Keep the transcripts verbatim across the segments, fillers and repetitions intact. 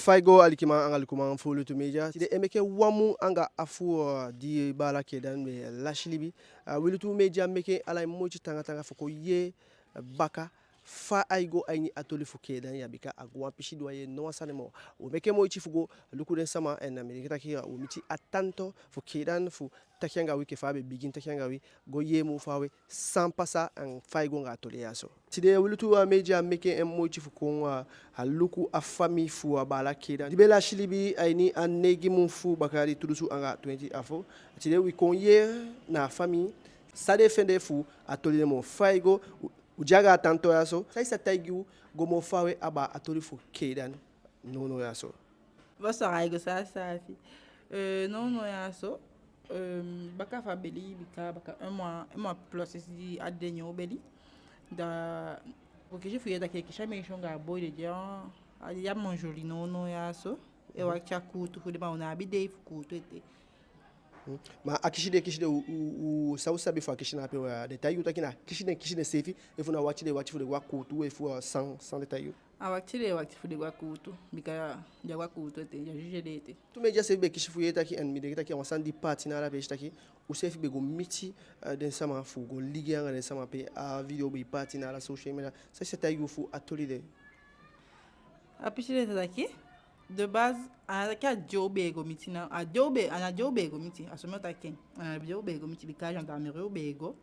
Fa i go, alikiman anga lukuman fu Lutu Media. Tide e meke wan mun anga afu, uh, di baala Keidan be lasi libi. Uh, wi Lutu Media meke ala en moiti taanga taanga fu kon yee baka fa ai go a ini a toli fu Keidan ya, bika a go wan pisi di u á yee ná wan sani moo. U meke moiti fu go luku den sama, en mi denki taki, uh, u miti a tanta fu Keidan fu taki anga wi enke fa a be bigin taki anga wi, go yee moo faawe san pasa anga fa ai go anga a toli ya so. Tide wi Lutu, uh, Media meke en moiti fu kon, uh, luku a famii fu a baala Keidan di be lasi libi a ini a neigi mun fu baka di tu dunsu anga twenti afu. Tide wi kon yee na a famii san den fende fu a toli de moo, fa ai go. U, u de anga a tanta ya so, san i sa taigi u go moo faawe abaa a toli fu Keidan nownow ya so? Bonsoir, ai go saafi saafi. Euh, nownow ya so, euh, baka fa a beli, bika baka un mois, un mois plus di a de ne o beli. Da u kisi fu yee taki e kisi a meisje anga a boi de, di a, a de a Montjoly nownow ya so. E wakiti a kuutu fu den, ma u ná abi dei fu kuutu ete. Hmm. Ma a kisi den, kisi den, u, u, u, san u sabi fu a kisi na ape, u, a den taigi u taki na kisi den, kisi den seefi, efu na wakiti den wakiti fu den go a kuutu, efu, uh, san, san den taigi u? A wakiti den wakiti fu den go a kuutu, bika den á go a kuutu ete, den á juger den ete. Lutu Media seefi be kisi fu yee taki, en mi denki taki a wan sani di paati na ala peesi taki u seefi be go miti, uh, den sama fu go ligei anga den sama, pe a video be paati na ala social media. San i sa taigi u fu a toli de? A pisi de taki, de base, a ná taki a di u be go miti na, a di u be, a ná di u be go miti, a so mi o taki en. A ná di u be go miti, bika gendarmerie u be go.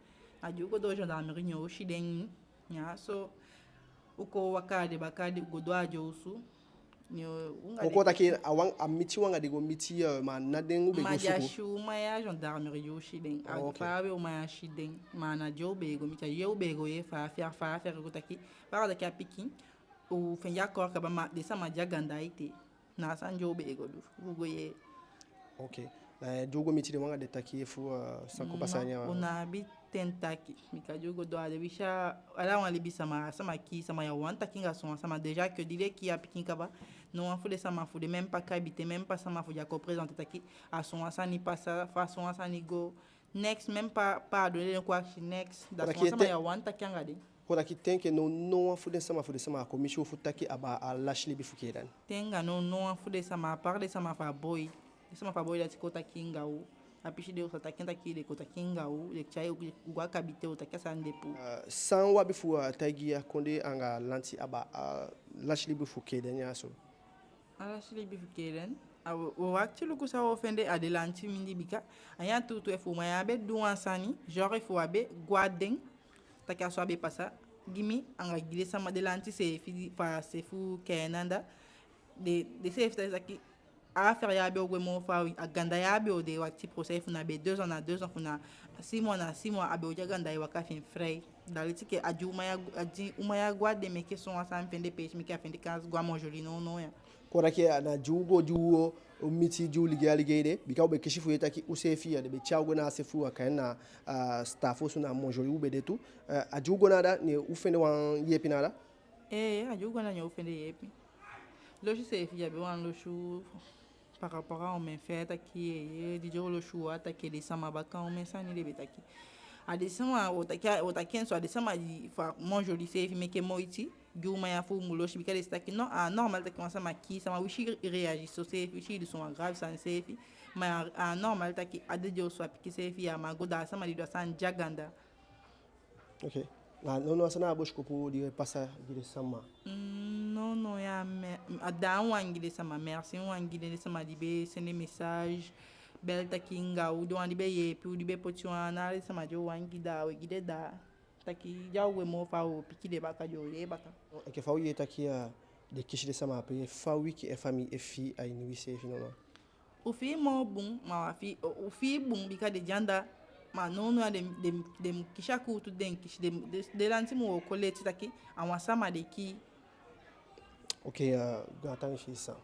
A di u go doo gendarmerie, ne u si den. Ya so u kon waka a den baka, di u go doo a den osu. Ne u, u anga den. Kon taki a wan, a miti u anga den go miti, euh, ma na den u be go suku. Ma di a si u, ma ya gendarmerie u si den. A, ok, faawe u, ma ya si den. Ma a ná di u be go miti, a di u be go yee fa a fii, fa a fii, kon taki, fa a taki a pikin, u fende a corps kaba, ma den sama di a ganda ete. Na san di u be go du, u go yee. Ok. Na di u go miti den, u anga den taki efu, uh, san kon pasa a ini a... Non, u ná abi ten taki. Bika di u go doo a den, wi si ala wan libisama, sama kii sama, ya wani taki anga so wan sama. Déjà que di den kii a pikin kaba, no wan fu den sama fu den, même pas kabiten, même pas sama fu den, a kon présenter taki a so wan sani pasa, fa so wan sani go. Next, même pas pardonner den, kon akisi next. Da so wan sama ya wani taki anga den. Kon taki te enke now, no wan fu den sama fu den sama á kon miti u fu taki abaa a lasi libi fu Keidan? Te anga now, no wan fu den sama, à part den sama fu a boi. Den sama fu a boi dati kon taki anga u. A pisi de u sa taki en taki den kon taki anga u, den tyai u go a kabiten, u taki a sani de puu. Euh, san u abi fu, euh, taigi a kondee anga lanti abaa a lasi libi fu Keidan ya so? A lasi libi fu Keidan, a wo, wo wakiti luku san wo fende a den lanti mindii, bika a ya tuutuu, efu u man ya be du wan sani, genre efu a be go a den, taki a so a be pasa gi mi anga gi den sama, den lanti seefi, fa a se fu Keidan anda, den, den seefi taki, taki a affaire ya be o gwe moo faawe, a ganda ya be o de wakiti procès, efu na be deux ans na deux ans, efu na six mois na six mois, a be o de a ganda e waka fi en vrij. Da leti enke a di u man ya, a di u man ya go a den, meke so wan sani fende peesi, meke a fende kansi go a Montjoly nownow ya. Kon taki a na di u go, di u, u miti, di u ligei a ligei de, bika u be kisi fu yee taki u seefi ya, den be tyai u go na a se fu a Keidan, a, staff osu na Montjoly u be de tu. Eh, a di u go na anda, ne u fende wan yeepi na anda? Eh, a di u go na anda ne u fende yeepi. Losi seefi ya be wan losi u par rapport a omen fee taki, eh, di den o losi u, a taki den sama baka, omen sani den be taki. A den sama, wo taki, wo taki en so, a den sama di fu a Montjoly seefi meke moiti gi u man ya fu u mu losi, bika den si taki non, a normal taki wan sama kii sama, wi si i réagir so seefi, wi si i du so wan grave sani seefi, ma a normal taki a dede osu a pikin seefi ya man go, da a sama di du a sani de a ganda. Ok. Na, nownow a san na a bosikopu di e pasa gi den sama? Mm, nownow ya, me, a da a wan gi den sama, merci wan gi den, den sama di be sende message, bel taki anga u, den wan di be yeepi u, di be poti u ana, den sama di u wan gi da, we gi den da. Taki di a o gwe moo faawe, wo piki den baka, den o yee baka. Enke fa u yee taki, a, den kisi den sama ape, fa wi enke famii e fii a ini wi seefi nownow? U fii moo bun, ma wa fii, u fii bun bika den de anda, ma nownow ya den, den, den kisi a kuutu, den kisi den, den, den lanti mu wooko leti taki a wan sama den kii. Ok, a, gaantangi fi i, sa.